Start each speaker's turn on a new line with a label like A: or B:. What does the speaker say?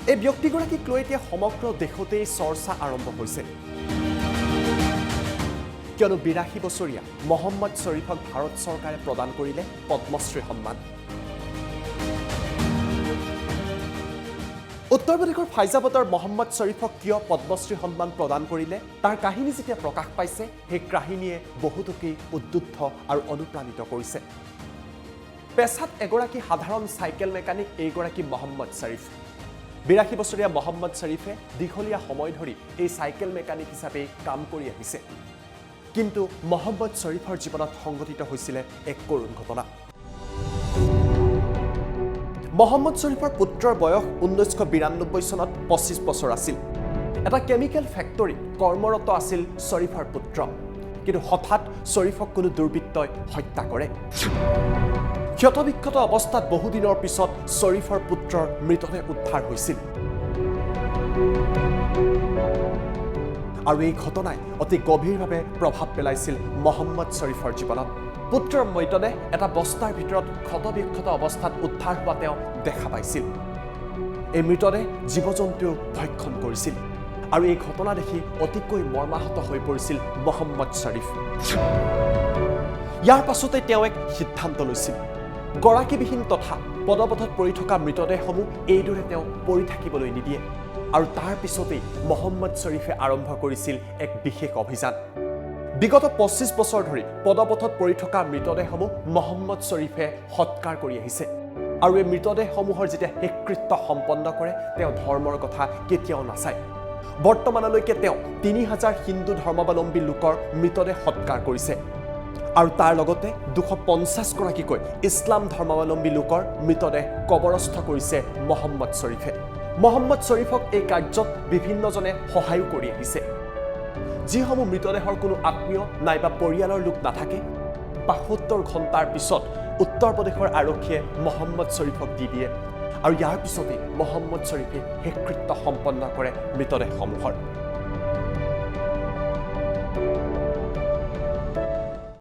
A: এই ব্যক্তিগৰাকীক লৈ এতিয়া সমগ্ৰ দেশতেই চৰ্চা আৰম্ভ হৈছে, কিয়নো 82 বছৰীয়া মহম্মদ শ্বৰীফক ভাৰত চৰকাৰে প্ৰদান কৰিলে পদ্মশ্ৰী সন্মান। উত্তৰ প্ৰদেশৰ ফাইজাবাদৰ মহম্মদ শ্বৰীফক কিয় পদ্মশ্ৰী সন্মান প্ৰদান কৰিলে, তাৰ কাহিনী যেতিয়া প্ৰকাশ পাইছে, সেই কাহিনীয়ে বহুতকেই উদ্বুদ্ধ আৰু অনুপ্ৰাণিত কৰিছে। পেছাত এগৰাকী সাধাৰণ চাইকেল মেকানিক এইগৰাকী মহম্মদ শ্বৰীফ। 82 বছৰীয়া মহম্মদ শ্বৰীফে দীঘলীয়া সময় ধৰি এই চাইকেল মেকানিক হিচাপেই কাম কৰি আহিছে। কিন্তু মহম্মদ শ্বৰীফৰ জীৱনত সংঘটিত হৈছিলে এক কৰুণ ঘটনা। মহম্মদ শ্বৰীফৰ পুত্ৰৰ বয়স 1992 চনত 25 বছৰ আছিল। এটা কেমিকেল ফেক্টৰীত কৰ্মৰত আছিল শ্বৰীফৰ পুত্ৰ। কিন্তু হঠাৎ শ্বৰীফক কোনো দুৰ্বৃত্তই হত্যা কৰে। ক্ষতবিক্ষত অৱস্থাত বহুদিনৰ পিছত শ্বৰীফৰ পুত্ৰৰ মৃতদেহ উদ্ধাৰ হৈছিল আৰু এই ঘটনাই অতি গভীৰভাৱে প্ৰভাৱ পেলাইছিল মহম্মদ শ্বৰীফৰ জীৱনত। পুত্ৰৰ মৃতদেহ এটা বস্তাৰ ভিতৰত ক্ষতবিক্ষত অৱস্থাত উদ্ধাৰ হোৱা তেওঁ দেখা পাইছিল। এই মৃতদেহ জীৱ জন্তুৱেও ভক্ষণ কৰিছিল আৰু এই ঘটনা দেখি অতিকৈ মৰ্মাহত হৈ পৰিছিল মহম্মদ শ্বৰীফ। ইয়াৰ পাছতে তেওঁ এক সিদ্ধান্ত লৈছিল। গৰাকীবিহীন তথা পদপথত পৰি থকা মৃতদেহসমূহ এইদৰে তেওঁ পৰি থাকিবলৈ নিদিয়ে। আৰু তাৰ পিছতেই মহম্মদ শ্বৰীফে আৰম্ভ কৰিছিল এক বিশেষ অভিযান। বিগত 25 বছৰ ধৰি পদপথত পৰি থকা মৃতদেহসমূহ মহম্মদ শ্বৰীফে সৎকাৰ কৰি আহিছে। আৰু এই মৃতদেহসমূহৰ যেতিয়া শেষকৃত্য সম্পন্ন কৰে, তেওঁ ধৰ্মৰ কথা কেতিয়াও নাচায়। বৰ্তমানলৈকে তেওঁ 3000 হিন্দু ধৰ্মাৱলম্বী লোকৰ মৃতদেহ সৎকাৰ কৰিছে আৰু তাৰ লগতে 250 গৰাকীকৈ ইছলাম ধৰ্মাৱলম্বী লোকৰ মৃতদেহ কবৰস্থ কৰিছে মহম্মদ শ্বৰীফে। মহম্মদ শ্বৰীফক এই কাৰ্যত বিভিন্নজনে সহায়ো কৰি আহিছে। যিসমূহ মৃতদেহৰ কোনো আত্মীয় নাইবা পৰিয়ালৰ লোক নাথাকে, 72 ঘণ্টাৰ পিছত উত্তৰ প্ৰদেশৰ আৰক্ষীয়ে মহম্মদ শ্বৰীফক দি দিয়ে আৰু ইয়াৰ পিছতেই মহম্মদ শ্বৰীফে শেষকৃত্য সম্পন্ন কৰে মৃতদেহসমূহৰ।